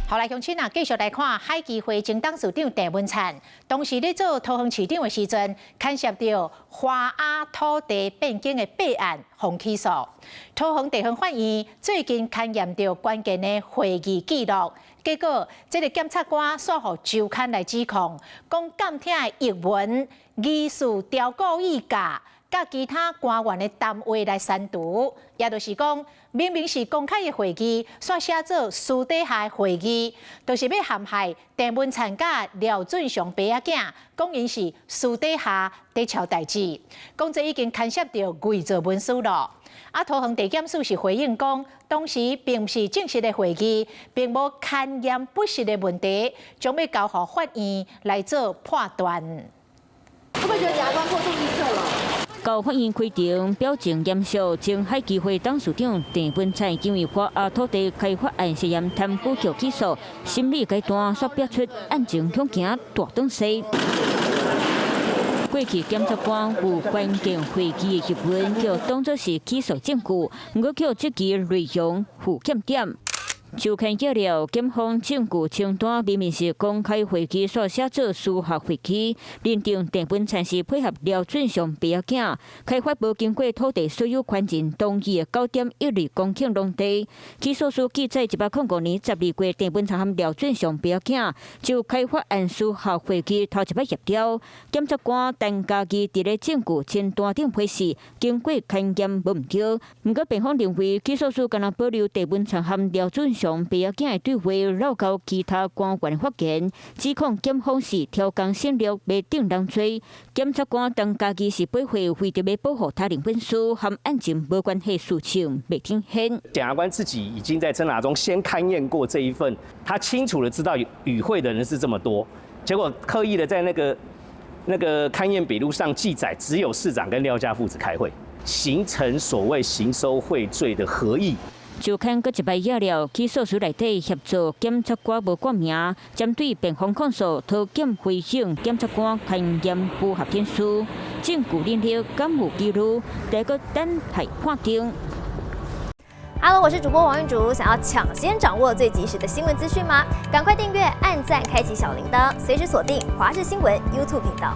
好來，鄉親啊，繼續來看海基會前董事長鄭文燦，當時咧做桃園市長的時陣，牽涉著華亞土地變更的弊案，予起訴。桃園地方法院最近勘驗著關鍵的會議記錄，結果這個檢察官煞予周刊來指控，講監聽的譯文疑似刁故意共佮其他官員的談話來刪除，也就是講，明明是公開的會議，煞寫做私底下的會議，就是欲陷害鄭文燦佮廖俊雄爸仔囝，講𪜶是私底下佇撨代誌，講這已經牽涉著偽造文書囉。啊，桃園地檢署是回應講，當時並毋是正式的會議，並無勘驗不實的問題，將欲交予法院來做判斷。會不會覺得檢察官過度臆測了？到法院開庭，表情嚴肅。前海基會董事長鄭文燦因為華亞土地開發案涉嫌貪污遭起訴，審理階段煞逼出案情恐驚大轉勢。過去檢察官有關鍵會議的譯文，予當作是起訴證據，毋過予質疑內容有欠點。周刊揭了，檢方證據清單明明是公開會議，煞寫做私下會議，認定鄭文燦是配合廖俊雄爸仔囝開發無經過土地所有權人同意的9.12公頃農地。起訴書記載，105年12月，鄭文燦和廖俊雄爸仔囝就開發案私下會議頭一擺協調。檢察官陳嘉義佇咧證據清單頂批示，經過勘驗無毋對。毋過辯方認為起訴書干焦保留鄭文燦和廖俊雄爸仔囝的對話，漏交其他官員發言，指控檢方是挑工省略，欲定人罪。檢察官陳嘉義是駁回為著欲保護他人隱私，和案情無關係事情袂挺現。檢察官自己已經在偵查中先勘驗過這一份，他清楚的知道與會的人是這麼多，結果刻意的在那個勘驗筆錄上記載只有市長跟廖家父子開會，形成所謂行收賄罪的合意。周刊閣一擺揭了，起訴書內底協助檢察官無掛名，針對辯方控訴，桃檢回應檢察官勘驗符合天書，證據林立，敢有記錄，閣等待判定。 Hello，我是主播王玉竹，想要搶先掌握最及時的新聞資訊嗎？趕快訂閱、按讚、開啟小鈴鐺，隨時鎖定華視新聞 YouTube 頻道。